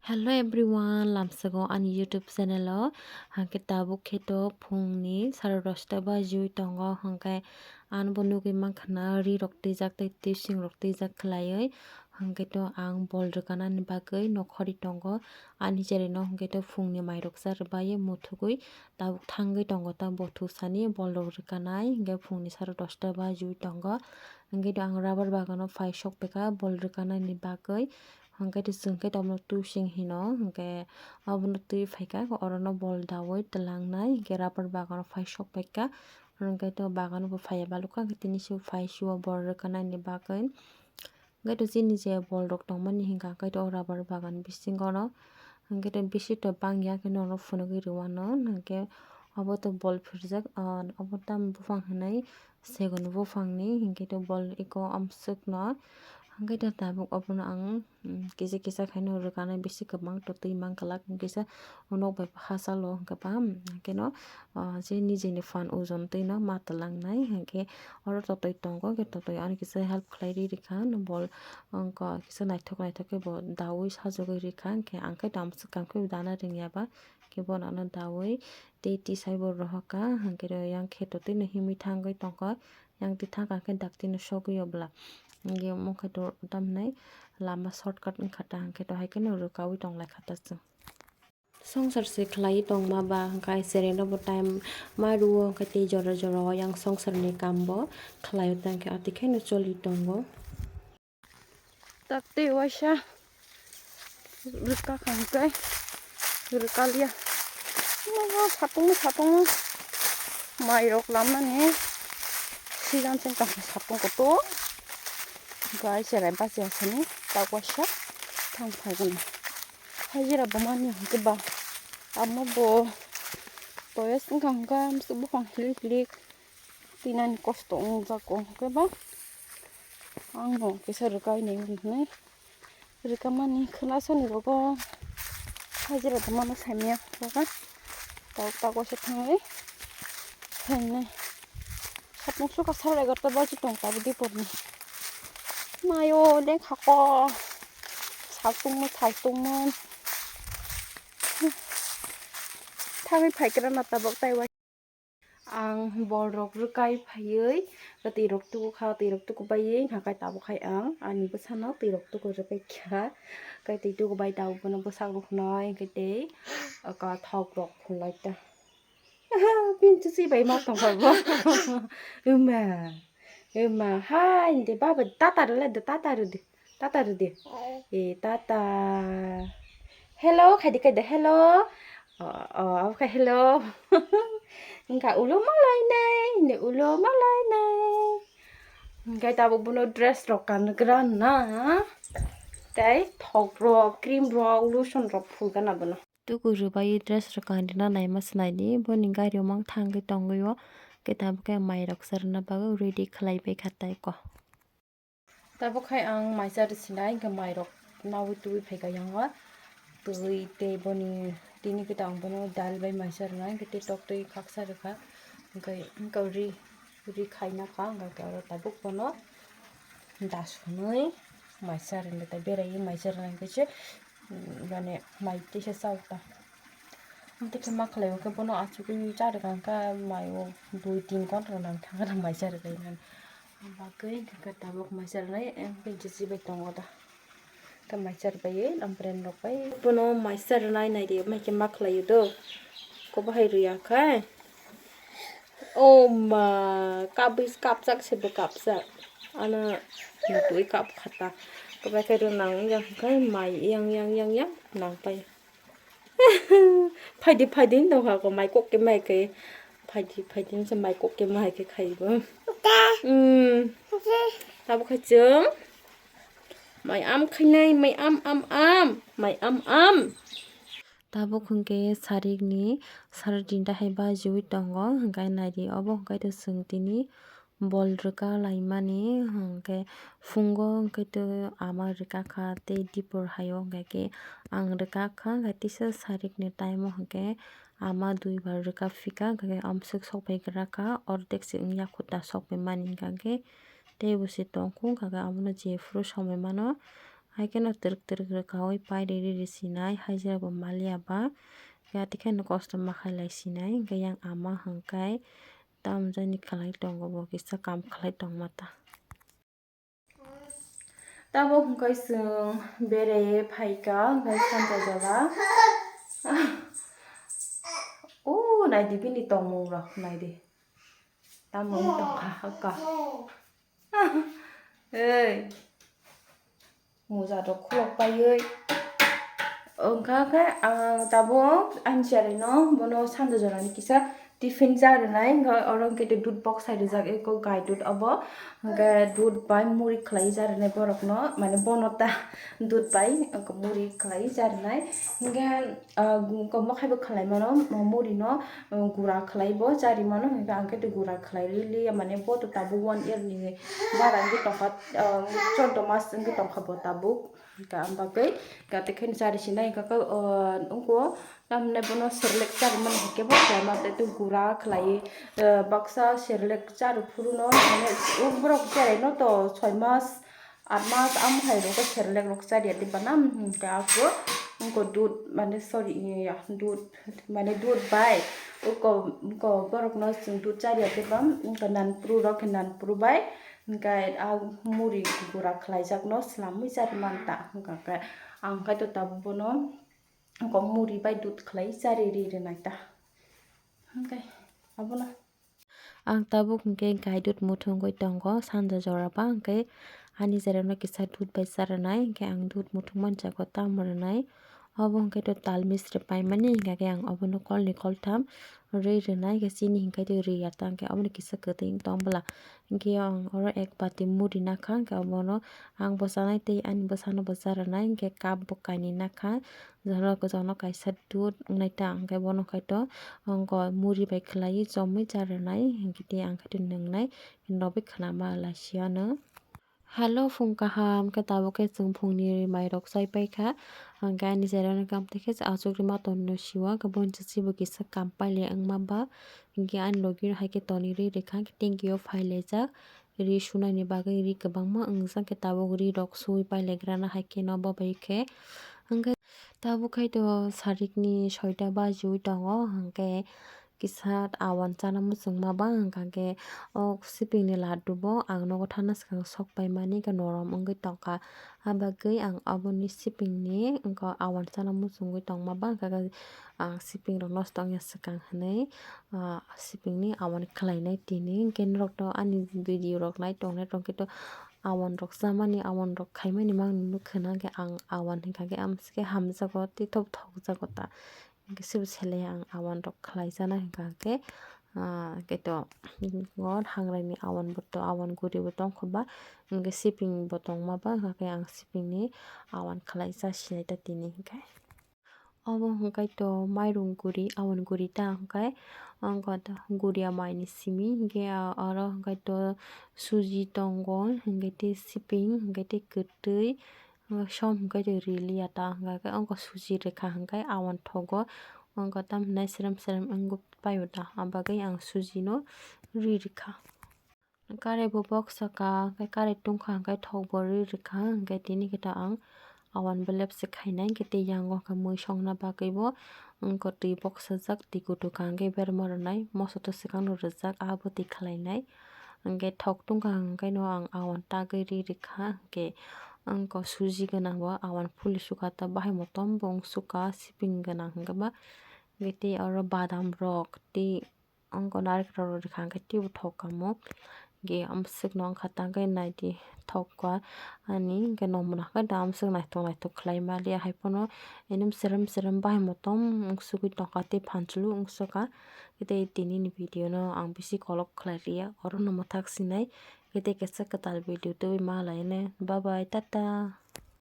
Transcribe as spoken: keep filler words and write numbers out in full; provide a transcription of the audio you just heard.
Hello everyone, lamsako ani YouTube channel o. Hwnkhe tabuk khe to phungni sare dosta bajiwi tongo, hwnkhe ano bo nugwi mankha na ri rok twijak tei twising rok twijak khwlaiwi, hwnkhe to ang bol rwkana ni bagwi nokhorwi tongo. Ani cherino hwnkhe to phungni mairok cha rwbawi muthugwi tabuk thangwi tongo ta bo thusani bol rok rwkanai, hwnkhe phungni sare dosta bajiwi tongo. Hwnkhe to ang rubber bagano phai sok phaikha bol rwkana ni bagwi. Hwnkhe to chwng khe tamo twising hino, hwnkhe abono twi phaikha, orono bol daui twlangnai, hwnkhe rubber bagano phai sok phaikha, hwnkhe to bagano bo phaiya balukha, hwnkhe tini se phai sio bol rwkana ni bagwi. Hwnkhe to chini je bol rok tongmani hwnkha, hwnkhe to o rubber bagan bisingo no, hwnkhe to bisi to bangya, hwnkhe norok phunugwi rwano, hwnkhe obo to bol phirjak, ah, obo tamo buphang hinwi segon buphangni, hwnkhe to bol eko amswkno, hwnkhe to tabuk obono ang, mm, kisa kisa khaino rwkanai, bisi kwbang to twi mankha, kisa nok bai hachalo hwnkhe ba, mm, hwnkhe no, ah, je nijeni phan ojon twino ma twlangnai, hwnkhe oro totoi tongo, hwnkhe totoi ano kisa help khlai ri rikha, no bol wngkha kisa naithok naithok khe bo daui sajagwi rikha, hwnkhe ang khe to amswk khe dana rwngya ba, hwnkhe bono ano daui tei tisai bo rohorkha, hwnkhe to yang khe to twino himwi thangwi tongkha, yang twi thangkha khe daktino sogwi o bwla. Hwnkhe omo khe to tamhinai lama shortcut wngkha ta, hwnkhe to hai kheno rwkaui tonglaikha ta chwng. Songsar se khlaiwi tongma ba hwnkhe ai chereno bo time ma rwo, hwnkhe tei jora jora o yang songsarni kambo khlaio ta, hwnkhe atwi kheno choli tongo. Takte waisa rwka kha hwnkhe rwkalia. Omo satungma satungma mairok lamani sijan chwng tongkha satung kotor. Hwnkhe ai cherai bacha sani tak waisa thang phaikhwna. Hajira bo mani hwnkhe ba amo bo toya wngkha hwnkhe amswk buphang hilik hilik. Tinani kosto wngjago hwnkhe ba ang bo kisa rwkainai hwnwi rwkamani khwnasani rogo hajira tongmano saimanya rogo tabuk tabuk waisa thangwi phainai. Sapung sukha sare egarota baji tong tabuk diporni mayo leng hako saltungma saltungma thangwi phaikra na tabuk tai waisa. Ang bol rok rwkai phaiwi, twi rok tuku kha, twi rok tuku baiwi, hwnkhe tabuk khai ang ani bwsano twi rok tuku rwpai kha. Khe twi tuku bai tabuk bono bwsak rok hwnwi, hwnkhe tei, aka thok rok hwnlai ta. Bini chuchi bai ma tongkha bo. Wngma, wngma, hai, de baba, tata rwlai de, tata rwdi. Tata rwdi. E, tata. Hello, khaidi khaidi, hello. O, o, abo khe hello. Wngkha ulo malainai, hini ulo malainai. Hwnkhe tabuk bono dress rok kangra na. Tei thok rok, cream rok, lotion rok phulgana bono. Tuku rwbai dress rok kanrina naima swnaidi, boni gari o mang thangwi tongwi o. Khe tabuk khe mai rok charwna bagwi ready khlai bai kha tei ko. Tabuk khai ang mai charwi sinai, hwnkhe mai rok naui tubui phaikha yango. Twi tei boni tini khe ang bono dal bai mai charwnai, hwnkhe tei tok twi khaksa rwkha. Hwnkhe, hwnkhe ri, ri khaina kha, hwnkhe oro tabuk bono da sunui mai charwna tai beraiwi mai charwna hwnkhe se, mm, mane mai tisa chao ta. Hwnkhe ma khlai hwnkhe bono achugwi charwkha hwnkhe mai o dui tin ghonta nang thangkha mai charwkha hwnwi. Bagwi hwnkhe tabuk mai charwnai, em, hwnkhe jisi bai tongo da. Hwnkhe mai charwbaiwi, ampreng rok bai. Bono mai charwnai naidi, mai khe ma khlaio do. Kobo hai rwya khai. O ma, kabwi kapjak se bo kapjak. Ano nutui kap khata. Kobai khe rwnang wngya hwnkhe mai yang yang yang yang nang pai. Phaidi, phaidi wng tongkha ko, mai kok khe mai khe. Phaidi, phaidi wng se mai kok khe mai khe khai bo. Hmm. Tabuk khe chwng mai am khainai, mai am, am, am, mai am, am. Tabuk hwnkhe sarikni sare tinta hai bajiwi tongo, hwnkhe naidi obo hwnkhe to chwng tini bol rwka laimani, hwnkhe phungo hwnkhe to ama rwka kha tei dipor hai o hwnkhe khe ang rwka kha, hwnkhe tisa sarikni time o hwnkhe ama duibar rwka phika, hwnkhe amswk sokphai gra kha, ordek se wngya khuta sokphai mani hwnkhe tei bo se tongkhu, hwnkhe abono jephuru somoi mano Hai kheno twrwk twrwk rwkaui pai riri riri sinai, haijra bo maliya ba. Khe ati kheno kosto ma khai lai sinai, hwnkhe yang ama hwnkhe tamjani khlai tongo, bo kisa kam khlai tongma ta. Tabuk hwnkhe chwng bere phaikha, hwnkhe sanja jora. O, naidi bini tongmung rok, naidi. Tamo wng tongkha, hakka. Ei. Moja rok khulok paiwi. Wngkha khe ang tabuk ani cheraino bono sanja jorani kisa tiffin cha rwnai, wngkha oro hwnkhe dudh box hai rijak, eko gai dudh obo. Hwnkhe dudh bai muri khlai cha rwnai borokno, mane bono ta dudh bai muri khlai cha rwnai. Hwnkhe ah, gu-, ko mokhai bo khlai mano, mo-, muri no, um, gura khlai bo chari mano, hwnkhe ang khe gura khlai li liya, mane bo to tabuk one year ni bara wngwi tongkha, um, chordo mas wngwi tongkha bo tabuk. Hwnkhe ang bagwi gate khe chari sinai, hwnkhe, uh, wngkha tamni bono Cerelac chari mano, hwnkhe bo khlai ma tei gura khlai, uh, baksa Cerelac chari phuru no, mane, uh, borok cherai no to soi mas, Atma amo hai rok Cerelac rok chariya de bana, hwnkhe ako wngkha dudh, mane, sorry, ya, dudh, mane, dudh bai wngkha, wngkha borokno chwng dudh chariya de ba, wngkha nanpru rok khe nanpru bai, hwnkhe a muri gura khlaijakno swlamwi chari manta, hwnkha khe ang khe to tabuk bono wngkha muri bai dudh khlai chari ri rwnai ta, hwnkhe abono. Ang tabuk hwnkhe gai dudh muthungwi tongo, sanja jora ba hwnkhe ani jereno kisa dudh bai cha rwnai, hwnkhe ang dudh muthung manjago tamo rwnai. Obo hwnkhe to tal misri paimani, hwnkhe khe ang obono kolni koltham rwi rwnai, hwnkhe chini hwnkhe to rwi ya ta, hwnkhe obono kisa kwtwi wng tong bwla. Hwnkhe ang oro ek bati muri nakha, hwnkhe obono ang bo chanai tei ani bwsano bo cha rwnai, hwnkhe cup bo kainwi nakha. Jora kwchangno kaisa dudh wngnai ta, hwnkhe bono khaito, wngkha muri bai khlaiwi chomwi cha rwnai, hwnkhe tei ang khaito nwngnai, norokbai khwnama laisiyano. Hello, phung kaham, khe tabuk khe chwng phungni mairok chai paikha, hwnkhe ani cheraino kam tei khe achukgwi ma tonno siwa, hwnkhe bono chibo kisa kam pailai wngma ba, hwnkhe ani logi hai khe tonwi rwi rwkha, hwnkhe tanki o phailaijak. Ri sunani bagwi ri kwbangma wngjak, khe tabuk ri rok suwi pailagrana hai kheno bo bai khe. Hwnkhe tabuk khaito sarikni soita bajiwi tongo, hwnkhe kisa awan chana muchungma ba, hwnkha khe o sipingni laddu bo ang nogo thana swkang sok paimani khe norom wngwi tongkha. Habagwi ang aboni sipingni wngkha awan chana muchungwi tongma ba, hwnkha khe ang sipingrok nosto wngya swkang hinwi, ah, sipingni awan khlainai tini. Hwnkhe norokno ani video rok nai tongnai tongkhe to awan rok chamani, awan rok khaimani mangno nukha na, hwnkhe ang awan hinkha khe amsike hamjago tei thok thokjago ta. Hwnkhe sibo selai ang awan rok khlai chana hinkha khe, ah, khe to, o hangrai ni awan bo to, awan guri bo tongkha ba, hwnkhe siping bo tongma ba, hwnkha khe ang siping ni awan khlai cha sinai ta tini hinkhe. Obo hwnkhe to mairung guri, awan guri ta hwnkhe, wngkha to guria mai ni simi, hwnkhe oro hwnkhe to suji tongo, hwnkhe tei siping, hwnkhe tei kwtwi, som hwnkhe to riliya ta, hwnkhe wngkha suji rwkha hwnkhe awan thogo, wngkha tamhinai srem srem wngwi paio ta, abagwi ang suji no ri rwkha. Kare bo boksa ka, hwnkhe kare tungkha, hwnkhe thok bo ri rwkha, hwnkhe tini khe to ang awan belep se khainai, hwnkhe tei yango hwnkhe mui songna bagwi bo, wngkha twi boksajak, twi kutu ka, hwnkhe berma rwnai, moso to swkang no rwjak, abo twi khlainai, hwnkhe thok tungkha, hwnkhe no ang awan tagwi ri rwkha, hwnkhe wngkha suji gwnang bo awan phuli sukha, ta bahai motom bo wng sukha, siping gwnang hwnkhe ba, hwnkhe tei oro badam rok tei. Wngkha narikra rok rikha hwnkhe teibo thok kamo. Hwnkhe amswkno wngkha tangkhe naidi thok kha ani hwnkhe nwngmano hwnkhe da amswk naithok naithok khlai maliya hai phano. Ani srem srem bahai motom wngsugwi tongkha tei phanchulu wngsukha. Tei tinini video no ang bisi kolok khlai liya, orono mwthak sinai. Tei kaisa kwtal video tubui ma laino. Bye bye, tata.